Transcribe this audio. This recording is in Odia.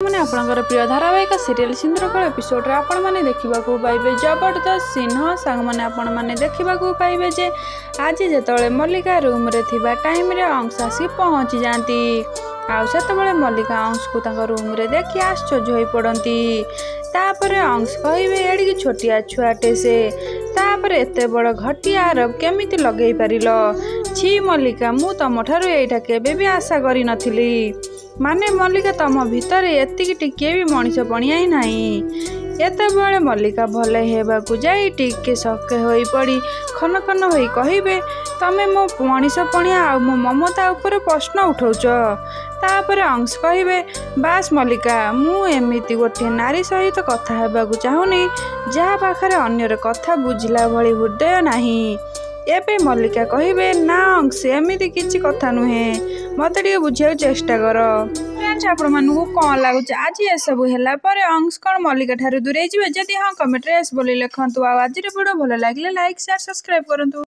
ମାନେ ଆପଣଙ୍କର ପ୍ରିୟ ଧାରାବାହିକ ସିରିଏଲ୍ ସିନ୍ଦୁରକଳ ଏପିସୋଡ଼ରେ ଆପଣମାନେ ଦେଖିବାକୁ ପାଇବେ ଜବରଦସ୍ତ ସିନ୍। ହଁ ସାଙ୍ଗମାନେ, ଆପଣମାନେ ଦେଖିବାକୁ ପାଇବେ ଯେ ଆଜି ଯେତେବେଳେ ମଲ୍ଲିକା ରୁମ୍ରେ ଥିବା ଟାଇମ୍ରେ ଅଂଶ ଆସିକି ପହଞ୍ଚି ଯାଆନ୍ତି, ଆଉ ସେତେବେଳେ ମଲ୍ଲିକା ଅଂଶକୁ ତାଙ୍କ ରୁମ୍ରେ ଦେଖି ଆଶ୍ଚର୍ଯ୍ୟ ହୋଇପଡ଼ନ୍ତି। ତାପରେ ଅଂଶ କହିବେ, ଏଡ଼ିକି ଛୋଟିଆ ଛୁଆଟେ ସେ, ତାପରେ ଏତେ ବଡ଼ ଘଟିଆ ଆରୋପ କେମିତି ଲଗେଇ ପାରିଲ? ଛି ମଲ୍ଲିକା, ମୁଁ ତମଠାରୁ ଏଇଟା କେବେ ବି ଆଶା କରିନଥିଲି। ମାନେ ମଲ୍ଲିକା, ତମ ଭିତରେ ଏତିକି ଟିକିଏ ବି ମଣିଷ ପଣିଆ ହିଁ ନାହିଁ। ଏତେବେଳେ ମଲ୍ଲିକା ଭଲ ହେବାକୁ ଯାଇ ଟିକେ ସକେ ହୋଇପଡ଼ି ଖନ ଖନ ହୋଇ କହିବେ, ତମେ ମୋ ମଣିଷ ପଣିଆ ଆଉ ମୋ ମମତା ଉପରେ ପ୍ରଶ୍ନ ଉଠଉଛ? ତାପରେ ଅଂଶ କହିବେ, ବାସ୍ ମଲ୍ଲିକା, ମୁଁ ଏମିତି ଗୋଟିଏ ନାରୀ ସହିତ କଥା ହେବାକୁ ଚାହୁଁନି ଯାହା ପାଖରେ ଅନ୍ୟର କଥା ବୁଝିଲା ଭଳି ହୃଦୟ ନାହିଁ। ଏବେ ମଲ୍ଲିକା କହିବେ, ନା ଅଂଶ, ଏମିତି କିଛି କଥା ନୁହେଁ, ମୋତେ ଟିକେ ବୁଝିବାକୁ ଚେଷ୍ଟା କର। ଫ୍ରେଣ୍ଡସ୍, ଆପଣମାନଙ୍କୁ କ'ଣ ଲାଗୁଛି, ଆଜି ଏସବୁ ହେଲା ପରେ ଅଂଶ କ'ଣ ମଲ୍ଲିକା ଠାରୁ ଦୂରେଇ ଯିବେ? ଯଦି ହଁ, କମେଣ୍ଟରେ ଏସ୍ ବୋଲି ଲେଖନ୍ତୁ। ଆଉ ଆଜିର ଭିଡ଼ିଓ ଭଲ ଲାଗିଲେ ଲାଇକ୍, ସେୟାର, ସବସ୍କ୍ରାଇବ୍ କରନ୍ତୁ।